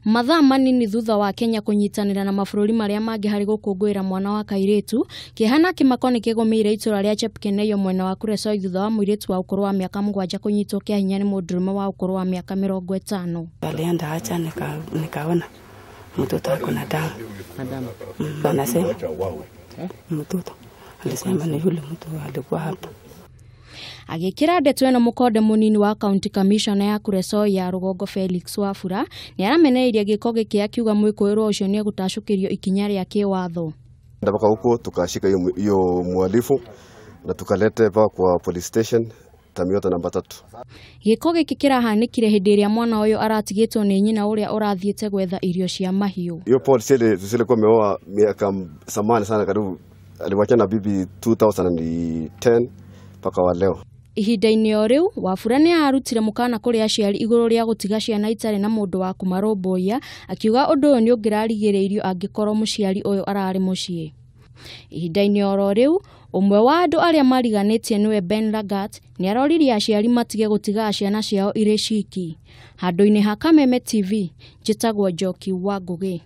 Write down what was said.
Mathaa manini thutha wa Kenya kũnyitanĩra na mabũrũri marĩa mangĩ harĩ gũkũngũĩra mwana wa kairĩtu, kĩeha na kĩmako nĩ kĩgũmĩire itũra rĩa Chepkeneyo mwena wa Kuresoi thutha wa mũirĩtu wa ũkũrũ wa mĩaka 7 kũnyitwo kĩa hinya nĩ mũndũrũme wa ũkũrũ wa mĩaka 50. Alienda acha nikaona mtoto ako na damu. Anasema mtoto alisema ni yule mtu alikuwa hapa. Agĩkĩra ndeto ĩno mũkonde mũnini wa county commissioner ya Kuresoi ya rũgongo Felix Wafula nĩ aramenereirie gĩko gĩkĩ akiuga mwĩkũĩrwo ũcio nĩ egũtacũkĩrio ikinya rĩa kĩwatho. Mpaka huko tukashika hiyo mhalifu na tukalete mpaka kwa police station Tamiota namba 3. Gĩko gĩkĩ kĩrahanĩkire hĩndĩ ĩrĩa mwana ũyũ aratigĩtwo nĩ nyina ũrĩa ũrathiĩte gwetha irio cia mahiũ. Hiyo Paul Sele kwa ameoa miaka samani sana, karibu aliwachana na bibi 2010 mpaka wa leo. Ihinda-inĩ o rĩu Wafula nĩ arutire mũkana kũrĩ aciari igũrũ rĩa gũtiga ciana itarĩ na mũndũ wa kũmarũmbũiya, akiuga ũndũ ũyũ nĩ ũngĩrarigĩrĩirio angĩkorwo mũciari ũyũ ararĩ mũciĩ. Ihinda-inĩ oro rĩu ũmwe wa andũ arĩa mariganĩtie nĩwe Ben Lagat nĩ aroririe aciari matige gũtiga ciana ciao irĩ ciki. Handũ-inĩ ha Kameme TV, njĩtagwo Njoki wa Ngũgĩ.